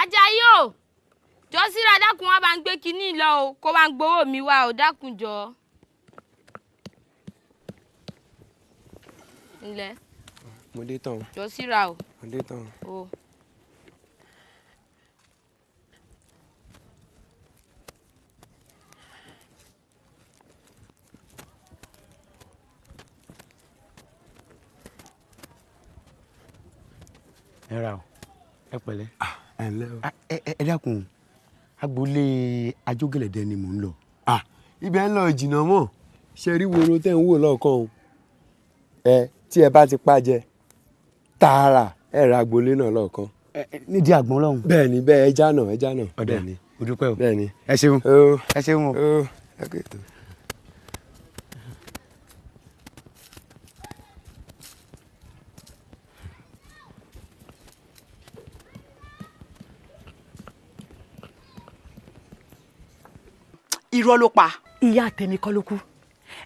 Àjàyí o, jọ síra, dákun, wá bá ń gbé kinní lọ o, kó bá ń gbowó mi wá o, dákun jọ. Ǹlẹ́. Mo dé tán o. Jọ síra o. Mo dé tán o. O. Ẹ ra o, ẹ pẹ̀lẹ́. Ẹ ǹlẹ́ o. Ẹ dákun, agboolé Ajógẹ̀lẹ̀dẹ́ ni mò ń lọ. Ibẹ̀ ń lọ jìnnà mọ́, ṣe rí woro tẹ́ ń wò lọ́ọ̀kan o. Ẹ tí ẹ bá ti pàjẹ tààrà, ẹ ra agboolé náà lọ́ọ̀kan. Nídìí àgbọn lọ́hùn. Bẹ́ẹ̀ni bẹ́ẹ̀, ẹja náà, ẹja náà. Ọ̀dà. Bẹ́ẹ̀ni. O dúpẹ́ o. Bẹ́ẹ̀ni. Ẹ ṣeun, ẹ ṣeun o. Ẹ kú ètò. Irọ́ ló pa. Ìyá tèmi kọ́ ló kú.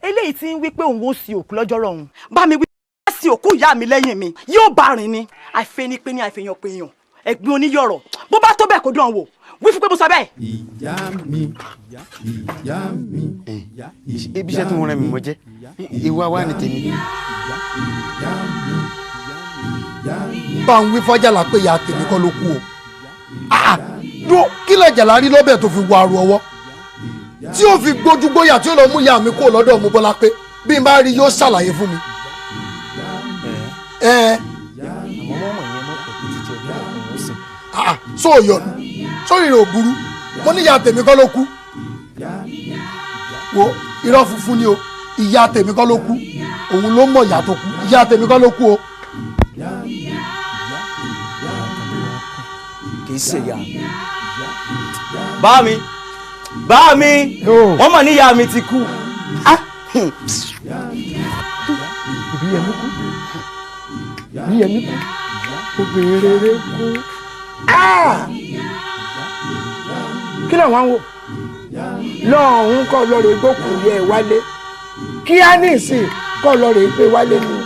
Eléyìí tí ń wí pé òun ó sin òkú lọ́jọ́ rọ̀, òun bá mi wí pé sin òkú ìyá mi lẹ́yìn mi yóò bá rìn ni. Àìfẹ́ni pé ní àìfẹ́yàn pé yàn ẹ̀gbin oníyọ̀rọ̀, bó bá tó bẹ́ẹ̀ kó dán wò, wí fún pé mo sọ bẹ́ẹ̀. Ìyá mi, ìyá mi. Ibi iṣẹ́ tí wọ́n rẹ̀ mí mọ́ jẹ́ ìwà wa ni tèmi. Bá ń wí fọ́jàlá pé ìyá tèmi kọ́ ló kú o. Dúró, kí lẹ̀jàlá rí lọ́bẹ̀ tó fi wọ àrùn ọwọ́ tí ó fi gbójúgbóyà tí ó lọ mú ìyá mi kúrò lọ́dọ̀ mú Bọ́lá pé bí n bá rí yóò ṣàlàyé fún mi. Àmọ́ wọ́n mọ̀ yẹn mọ́ pẹ̀lú títí ọdún ọkùnrin ó sìn. Sọ yọnu sórí rẹ̀ ò burú, mo ní ìyá tèmi kọ́ ló kú. Wo, irọ́ funfun ni o, ìyá tèmi kọ́ ló kú, òun ló mọ̀ ìyá tó kú, ìyá tèmi kọ́ ló kú o. Kì í ṣe ìyá mi. Bá mi, bá mi, wọ́n mọ̀ ní ìyá mi ti kú. Ìbíyẹmí kú, Ìbíyẹmí kú, obìnrin rere kú. Kí làwọn ń wò lọ́hùn-ún? Kọ́ lọ́ọ̀rẹ́ gbókùn yẹ wálé kí á ní ìsìn, kọ́ lọ́ọ̀rẹ́ gbé wálé ni.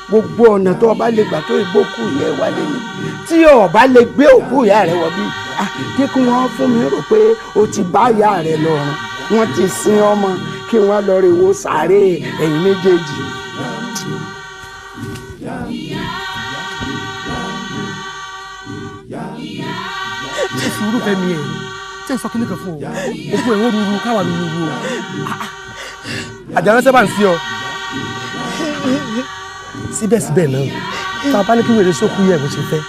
Gbogbo ọ̀nà tó o bá lè gbà tó ìgbókù yẹ wálé ni. Tí o bá lè gbé òkú ìyá rẹ wọ̀ bí kí kí wọ́n fún mi rò pé o ti bá ìyá rẹ lọ́rùn, wọ́n ti sin ọmọ, kí wọ́n lọ rè wo sàárè ẹ̀yìn méjèèjì. Ṣe sùúrù fẹ́mi ẹ̀, Ṣé n sọ kí ni kan fún ọ? Òkú ẹ̀ ń rúru káwa rúru o. Àjàrà sábà ń sí ọ. Síbẹ̀síbẹ̀ náà, tá a bá ní kí wèrè sókú yẹ bó ṣe fẹ́,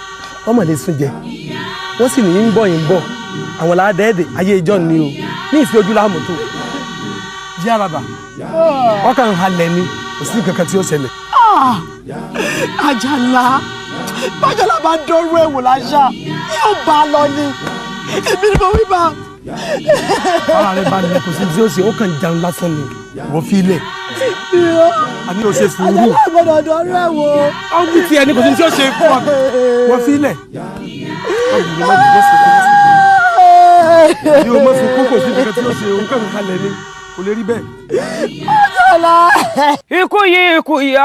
wọ́n mọ̀ lè sún jẹ. Wọ́n sì ní ń bọ̀ yín bọ̀. Àwọn làádẹ́ẹ̀dẹ̀ ayé ìjọ ni o. Ní ìfi ojú láàmú tó. Jí àràbà, wọ́n kàn ń halẹ̀ ni, kò sí nǹkan kan tí ó ṣẹlẹ̀. Àjàlá, bájàlá bá dọ́rú ẹ̀wò láṣà, yóò bá a lọ ni. Èmi ni mo wí bá. Ara rẹ balẹ̀, kò sí tí ó ṣe, ó kàn jẹun lásán ni. Wọ́n fi ilẹ̀. Àní o ṣe sùúrù. Àjàlá gbọ́dọ̀ dọ́rú ẹ̀wò. Ọ̀hún ti ẹni kò sí tí ó ṣe fún wa. Wọ́n fi ilẹ̀. Bí o mọ̀ sunkún kò sí nǹkan tí ó ṣe, òun kàn ń halẹ̀ ni. Kò lè rí bẹ́ẹ̀. Àjàlá. Ikú yìí ikú yìí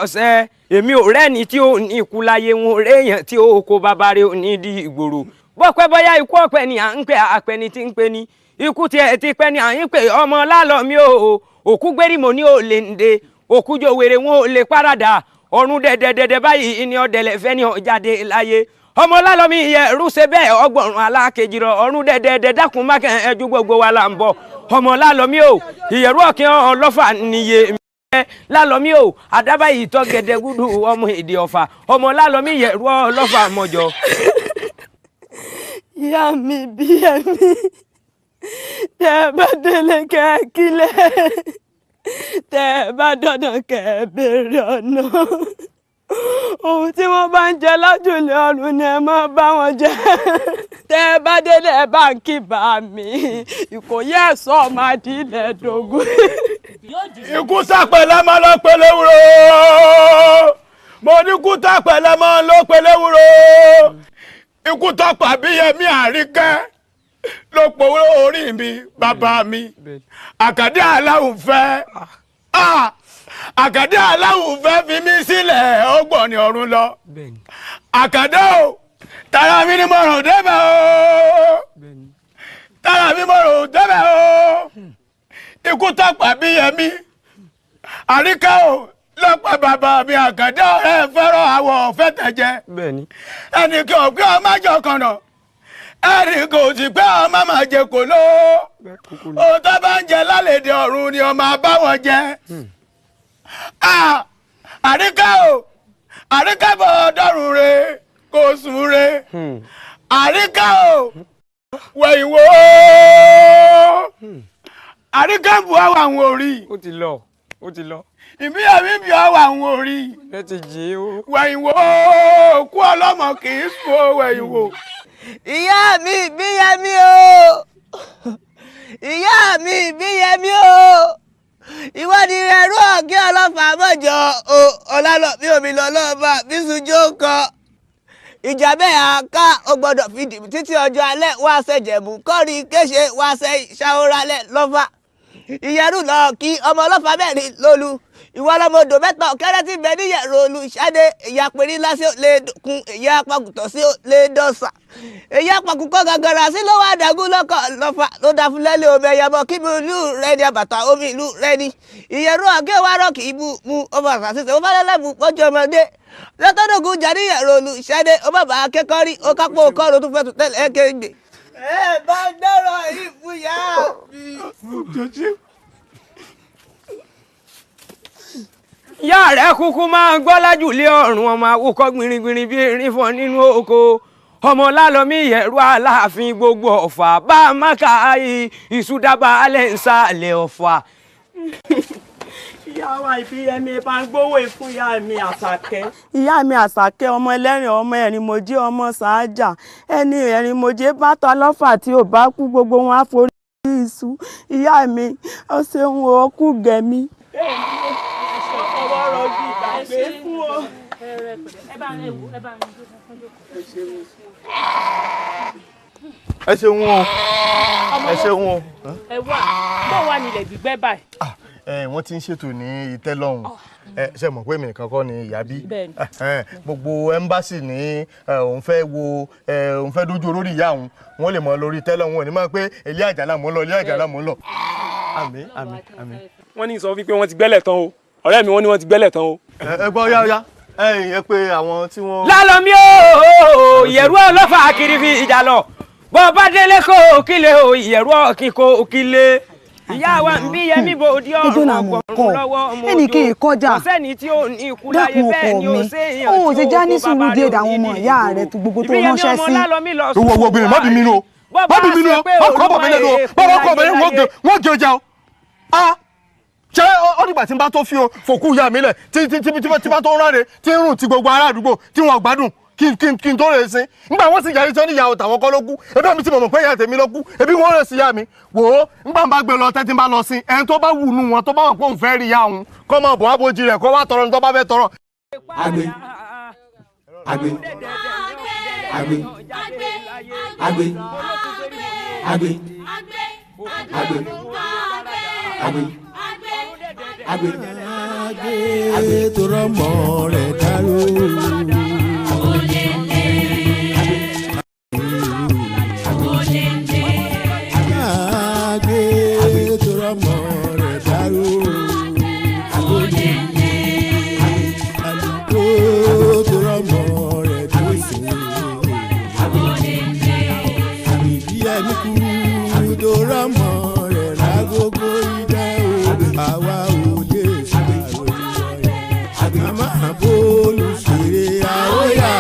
ọ̀sẹ̀ èmi ò rẹ́ni tí ó ní ikú láyé wọn réèyàn tí ó kó bàbá rẹ̀ ò ní di ìgboro bọ́pẹ́ bóyá ikú ọ̀pẹ ni à ń pè àpẹ ni tí ń pè ní ikú tiẹ̀ ti pẹ́ ni à ń pè ọmọ lálọ́ mi ò òkú gbérí mo ní ò lè ń de òkú jò wèrè wọn ò lè parada ọ̀run dẹ̀dẹ̀dẹ̀dẹ̀ báyìí ni ọ̀dẹ̀lẹ̀ fẹ́ ni ọ̀jáde láyé ọmọ lálọ́ mi yẹ rúṣe bẹ́ẹ̀ ọgbọ̀rún alákejì rọ ọ̀run dẹ̀dẹ̀dẹ̀ dákun mákẹ́ ẹjú gbogbo wa là ń bọ̀ ọmọ lálọ́ mi ò ìyẹ̀rú ọ̀kẹ́ ọlọ́fà níye lálọ́mí o àdábà yìí tọ́ gẹ̀dẹ̀gúdù ọmọ èdè ọ̀fà ọmọ lálọ́mí yẹ̀rú ọlọ́fà mọ̀jọ. Ìyá mi bí ẹ̀mí tẹ́ ẹ bá délé kẹ́ ẹ kílẹ̀ tẹ́ ẹ bá dandan kẹ́ ẹ béèrè ọ̀nà ohun tí wọ́n bá ń jẹ lájùlé ọ̀run ni ẹ máa bá wọn jẹ tẹ́ ẹ bá délé ẹ bá ń kí bá mi Ìkòyí ẹ̀sọ́ máa di ilẹ̀ dógún. Ikú sàpẹ̀lẹ̀ máa lọ pẹ̀lẹ́ wúro, mo ní kú sàpẹ̀lẹ̀ máa lọ pẹ̀lẹ́ wúro. Ikú tọpa Bíyẹmí Àríkẹ́ ló pòwó orí mi bàbá mi. Àkàndé Aláwùfẹ́, Àkàndé Aláwùfẹ́ fi mí sílẹ̀ ó gbọ̀nì ọ̀run lọ. Àkàndé o, tara mi ni mo rò débẹ̀ o, tara mi mo rò débẹ̀ o. Ikú tọpa Bíyẹmí Àríkẹ́ o lọ́pọ̀ bàbá mi Àkàndé ọ̀rẹ́ fẹ́ràn àwọ̀ ọ̀fẹ́ tẹ̀jẹ́. Ẹnì kí ò pé ọmọ jọ kànà, ẹnì kò sì pé ọmọ máa jẹ kò ló. Ohun tó bá ń jẹ lálẹ́dẹ ọ̀run ni ọmọ bá wọn jẹ. Àríkẹ́ o, Àríkẹ́ bọ̀ dọ́rùn re kò sùn re. Àríkẹ́ o, wẹ̀yìn wò ó. Àríkẹ́ bu àwọn àwọn orí. Ó ti lọ, ó ti lọ. Ìbíyàmí bí ọwọ́ àwọn orí. Ẹ ti jí o. Wẹ̀yìn wò ó, kú ọlọ́mọ kì í sùn ó wẹ̀yìn wò. Ìyá mi Bíyẹmí o, ìyá mi Bíyẹmí o, ìwádìí rẹ̀ rú ọ̀gẹ́ ọlọ́fà mọ́jọ o, ọ̀làlọ́ mi ò mi lọ lọ́ọ̀bà bí sùjó kọ. Ìjà bẹ́ẹ̀ àká o gbọ́dọ̀ fi dìbò títí ọjọ́ alẹ́ wá ṣẹ̀jẹ̀bù kọ́rí kéṣe wá ṣe ṣàwòrálẹ̀ lọ́fà. Ìyẹ̀rù lọ kí ọmọ ọlọ́fà mẹ́rin lólu ìwọ ọlọ́mọdò mẹ́ta ọ̀kẹ́rẹ́ tí bẹ níyẹ̀rù olú ṣáde ìyá péré lásì lè kun ìyá apakùtọ̀ sí lè dọ̀sà ìyá apakùkọ gàgàrà sí ló wà dàgún lọ́kọ̀ lọ́fà ló dá fún lẹ́lẹ́ omi ẹ̀yàmọ̀ kí mi ìlú rẹ ni àbàtà omi ìlú rẹ ni ìyẹ̀rù ọ̀gẹ́ wa rọ̀ kì í bu mu ọmọ àṣàṣìṣe ó fẹ́lẹ́lẹ́bù pọ́jú ọmọdé lọ́tọ́dọ̀gùn jà níyẹ̀rù olú ṣáde ó bàbá akẹ́kọ̀ọ́ rí ó kápó kọ́ọ̀rọ̀ tó fẹ́ tún tẹ́lẹ̀ kéńgbè. Ẹ bá dọ́rọ̀ yìí fún yá mi. Ìyá rẹ̀ kúkú máa ń gbọ́ lájùlé ọ̀run ọmọ awúkọ́ gbìnrìngbìnrin bí erin fọ́ nínú oko ọmọ lálọ́mí ìyẹ̀rú aláàfin gbogbo ọ̀fà bá a má ka ìṣúdábà alẹ́ ń sàlẹ̀ ọ̀fà. Ìyá wa Ìbíyẹmí bá ń gbówó fún ìyá mi Àṣàkẹ́. Ìyá mi Àṣàkẹ́ ọmọ ẹlẹ́rìn ọmọ ẹ̀rìnmọ̀jẹ́ ọmọ sàájà ẹni ẹ̀rìnmọ̀jẹ́ bá tọ́ lọ́fà tí ò bá kú gbogbo wọn á forí iṣu. Ìyá mi ó ṣeun ó kú gẹ̀mí. Ẹ ṣeun o, ẹ ṣeun o. Ẹ wá bó wà nílẹ̀ gbígbẹ́ báyìí. Wọ́n ti ń ṣètò ní ìtẹ́lọ́run. Ṣe mọ̀ pé èmi nìkan kọ́ ni ìyá bí. Gbogbo ẹ́mbásì ní òun fẹ́ wo òun fẹ́ dójú olórí ìyá òun wọ́n lè mọ lórí ìtẹ́lọ́run ò ní mọ̀ pé ilé àjàlá mò ń lọ ilé àjàlá mò ń lọ. Àmín àmín àmín. Wọ́n ní sọ wípé wọ́n ti gbẹ́lẹ̀ tán o ọ̀rẹ́ mi wọ́n ní wọ́n ti gbẹ́lẹ̀ tán o. Ẹ gbọ́ yá ẹ pé àwọn tí wọ́n. Lálọ́mí o ìyẹ̀rú ọlọ́fà kiri fi ìjà lọ Bọ́ bá délé kó òkìlẹ̀ o, ìyẹ̀rú ọ̀kìn kó òkìlẹ̀. Ìyá wa ń bí Yẹmí bòdì ọ̀run ọ̀gbọ̀n lọ́wọ́ ọmọ ẹnì kì í kọjá. Kò sẹ́ni tí ò ní ikú láyé Dákun bẹ́ẹ̀ ọkọ ni ó mi, séèyàn ó tí ṣe ó já ní kó sùúrù bàbá díẹ̀ rẹ̀ dàwọn ọmọ òní ìyá rẹ̀ tó gbogbo tó Ìbí Yẹmí ránṣẹ́ ọmọ sí. Lálọ́mí lọ Ìwọ wo obìnrin má bí mi nú o. Má bí mi nú o. Má kọ́ bọ̀ mi lẹ́nu o. Má bá kọ́ mi lẹ́nu wọ́n gé ọjà o. A ṣé ó dìgbà tí n bá tó fi o fòkú ìyá mi lẹ̀ tí tí tí tí bá tó ń ráre tí ń rùn ti gbogbo ará àdúgbò tí wọn gbádùn kí kí kí n tó rè sin. Ngbà wọ́n sì yarí tí wọ́n ní ìyàwó tàwọn kọ́ ló kú. Ebi àmì tí mo mọ̀ pé ìyá tèmi ló kú. Ebi wọ́n rè sí ìyá mi. Wò ó ngbà ń bá gbé lọ tẹ́tí ń bá lọ sin. Ẹni tó bá wù nù wọn tó bá wà pé òun fẹ́ rí ìyá òun kọ́ máa bọ̀ wá bójú rẹ̀ kó wá tọrọ ní tó bá fẹ́ tọrọ. Agbe agbe agbe agbe agbe agbe agbe agbe agbe tó rọmọ rẹ̀ dárò. Agbe tó rọmọ rẹ̀ dárò. Àlùkò tó rọmọ rẹ̀ tó sùn. Ìdí ẹni kú tó rọmọ rẹ̀ lágogo idẹ o. Àwa ò lè ṣàròyé rẹ̀. Àmọ́ bólú ṣeré àóyá.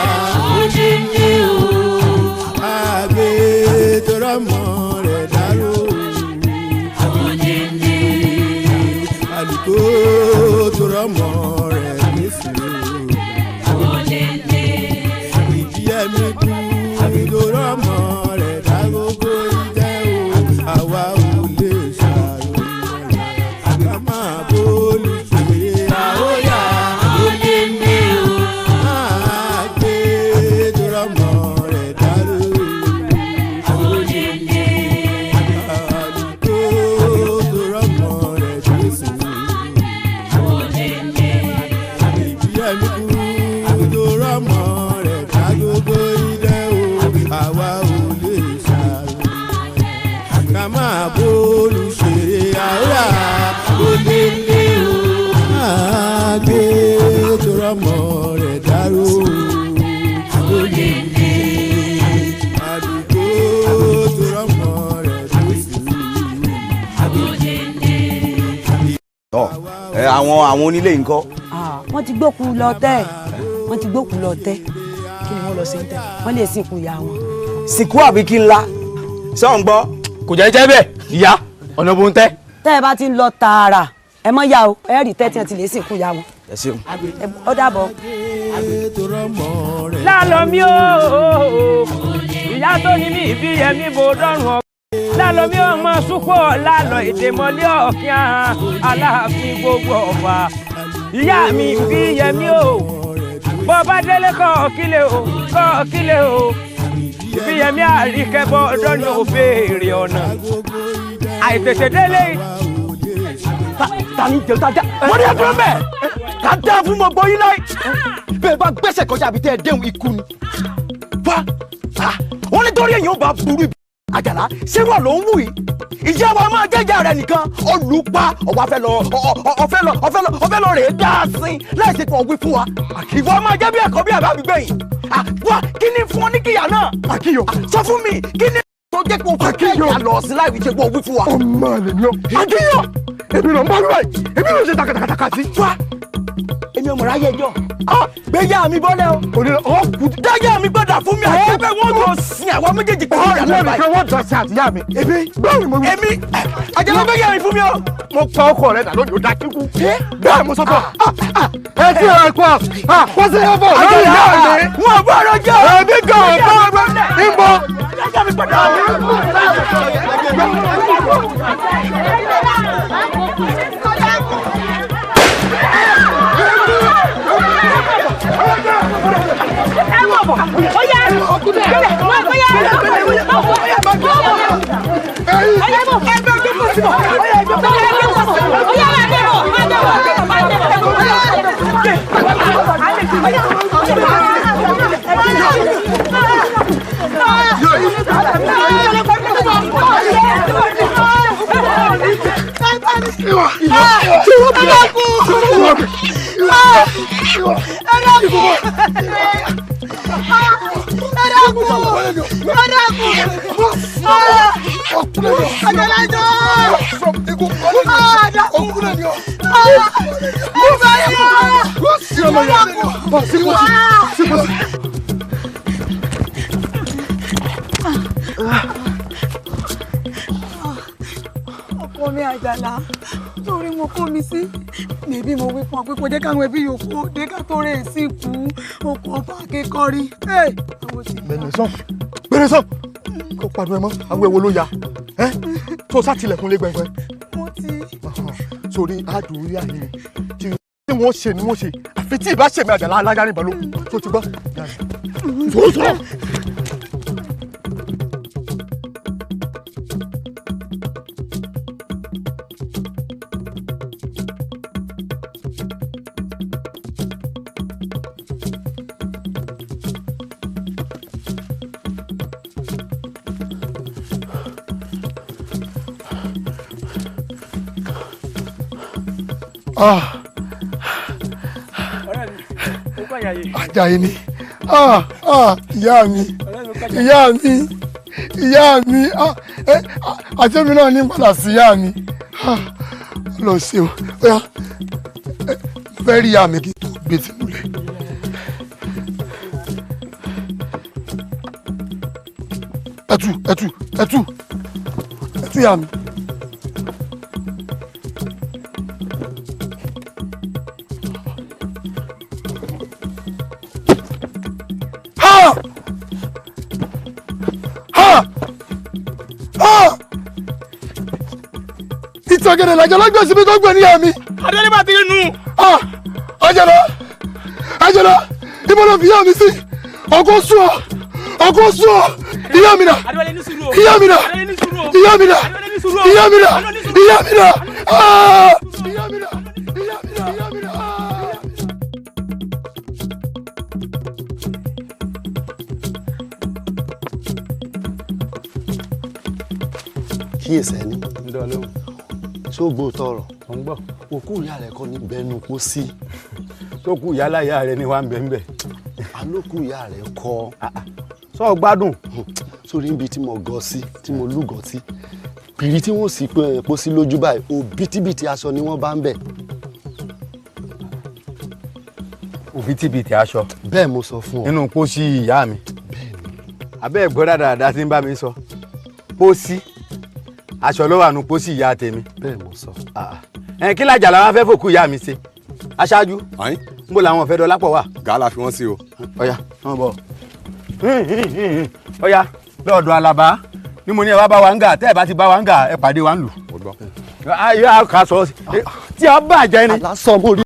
Àgbè tó rọmọ rẹ̀ dárò. Àlùkò tó rọmọ rẹ̀ nísìnyí. Ìdí ẹni kú tó rọmọ rẹ̀ dágógó idẹ o. Àwa ò lè ṣàròyé rẹ̀. Àmọ́ bólú ṣeré àóyá. Àgbè tó rọmọ rẹ̀ dárò. Àlùkò tó rọmọ rẹ̀ tó sùn. Ìdí ẹni kú tó rọmọ rẹ̀ dágógó idẹ o. Àwa ò lè ṣàròyé. Ká máa bólú ṣeré àwòrán olélé o. Àgbè tó rọmọ rẹ̀ dárò. Olélé. Àlùkò tó rọmọ rẹ̀ tó sùn. Tọ ẹ àwọn àwọn onílé ńkọ́. Wọ́n ti gbókù lọ tẹ́, wọ́n ti gbókù lọ tẹ́. Kí ni wọ́n lọ sí ń tẹ́? Wọ́n lè sìnkú ìyá wọn. Sìnkú àbí kí n la sọ ń gbọ́. Kò jẹ́ jẹ́ bẹ́ẹ̀ ìyá ọ̀nà bó ń tẹ́. Tẹ́ ẹ bá ti ń lọ tààrà ẹ mọ́ yá o, ẹ rí tẹ́tí ẹ ti lè sìnkú ìyá wọn. Ẹ ṣeun. Ó dàbọ̀. Lálọ́mí o, ìyá tó ní mí ìbí Yẹmí bo dọ́rùn ọ. Lálọ́mí ọmọ súpọ̀ lálọ́ ìdèmọ́lé ọ̀kíá aláàfin gbogbo ọ̀fà. Ìyá mi ìbí Yẹmí o, bọ́ bá délé kọ́ kílẹ̀ o, kọ́ kílẹ̀ o. Ìbí Yẹmí àríkẹ́ bọ́ dọ́rùn ò béèrè ọ̀nà. Àìtètè délé. Ta ni jẹun ta já wọ́n ní ẹ̀dúró mẹ́ ká dá fún gbogbo yín láì bẹ́ẹ̀ bá gbẹ́sẹ̀ kọjá àbí tẹ́ ẹ déhùn ikú ni fa wọ́n ní torí èèyàn bá burú ibi Àjàlá ṣé wà ló ń wù yìí ìyá wa máa jẹ́jà rẹ̀ nìkan olùpa ọ̀wá fẹ́ lọ ọ̀fẹ́ lọ ọ̀fẹ́ lọ ọ̀fẹ́ lọ rèé dá a sin láì ṣe pé ọ̀wí fún wa ìwọ máa jẹ́ bí ẹ̀kọ́ bí àbá gbẹ̀yìn wá kí ni fún ọ ní kíyà náà sọ fún mi kí ni tó jẹ́ kó fún kíyà lọ sí láì ṣe pé ọ̀wí fún wa. Ọmọ àlè ni ọ. Akíyọ èmi ló ń bá wíwáyì èmi ló ń ṣe takatakataka sí. Wá èmi ọmọ ráyè jọ gbéyà mi bọ́lẹ̀ o dáyà mi gbọ́dọ̀ fún mi àti ẹgbẹ́ wọn tó sin àwọn méjèèjì pẹ̀lú ìyá náà báyìí. Ọ̀rẹ́ wọ́n dọ̀ sí àtìyá mi. Èmi bẹ́ẹ̀ ni mo wí. Èmi Àjàlá gbéyà mi fún mi o. Mo pa ọkọ rẹ dà lónìí ó da kíkú. Bẹ́ẹ̀ mo sọ fún ọ. Ẹ ti rẹ̀ kọ́ wọ́n sì yẹ bọ̀ lórí ìyá mi. Wọ́n bá ọ̀rọ̀ jẹ́. Èmi gan ọ̀bá ń bọ̀. Dáyà mi gbọ́dọ̀. dákun ẹ dákun Àjàlá jọ Ọkọ mi Àjàlá, torí mo kó mi sí níbí, mo wí fún ọ pé kò jẹ́ káwọn ẹbí yòókù dé ká tó rè sí kú okùn ọba akẹ́kọ̀ọ́ rí. Bẹ̀rẹ̀ sàn, bẹ̀rẹ̀ sàn, kò pàdùn ẹ mọ́. Àwọn èwo ló ya ẹ tó sátìlẹ̀kùn lé gbẹngbẹ. Mo ti. Sórí àdùn orí àyè mi tí wọ́n ṣe ni wọ́n ṣe, àfi tí ìbá ṣèmi Àjàlá alága ní ìbálòpọ̀ tó ti gbọ́. Sọ̀rọ̀. Ah. Àjàyí ni. Ah, ah, ìyá mi, ìyá mi, ìyá mi, ah, eh, àti èmi náà ní padà sí ìyá mi. Ah, lọ sí o. Ó yá, mo fẹ́ rí ìyá mi kí n tó gbé sínú ilé. Ẹtù, ẹtù, ẹtù, ẹtù ìyá mi. Ha! Ha! Ha! Ìtàgẹ̀dẹ̀ làjọ lágbèsí síbi tó gbé níyà mi. Adélé bá ti nù. Ah! Àjàlá! Àjàlá! Ibo ló fi ìyá mi sí? Ọkọ sùn ọ! Ọkọ sùn ọ! Ìyá mi nà! Ìyá mi nà! Ìyá mi nà! Ìyá mi nà! Ìyá mi nà! Ah! Ìyá mi nà! Ìyá mi nà! Ìyá mi nà! Ah! Kíyèsí ẹni ṣó gbó tọrọ òkú ìyá rẹ kọ́ ní bẹnu kó sí. Tó kú ìyá láyà rẹ ni wà ń bẹ ń bẹ. Alókù ìyá rẹ kọ́. Sọ gbádùn. Sórí níbi tí mo gọ sí, tí mo lúgọ sí, pìrì tí wọ́n sì pọ̀ sí lójú báyìí, òbítíbitì aṣọ ni wọ́n bá ń bẹ̀. Òbítíbitì aṣọ. Bẹ́ẹ̀ mo sọ fún ọ. Nínú pósí ìyá mi. Abẹ́ ẹ̀gbọ́n dáadáa ti ń bá mi sọ pósí aṣọ ló wà nù pósí ìyá tèmi. Bẹ́ẹ̀ mo sọ. Ẹ kí l'Àjàlá wá fẹ́ fòkú ìyá mi ṣe aṣáájú. Ń bò làwọn ọ̀fẹ́ dọlápọ̀ wà. Gàá la fi wọ́n sí o. Ọ̀yà wọ́n bọ̀. Ọ̀yà lọ́ọ̀dọ̀ Àlàbá ni mo ní ẹ wá bá wa ń gà, tẹ́ ẹ bá ti bá wa ń gà ẹ pàdé wa ń lù. Mo gbọ́. Ayé àkàsọ tí a bàjẹ́ ni. Àlá sọ mo rí.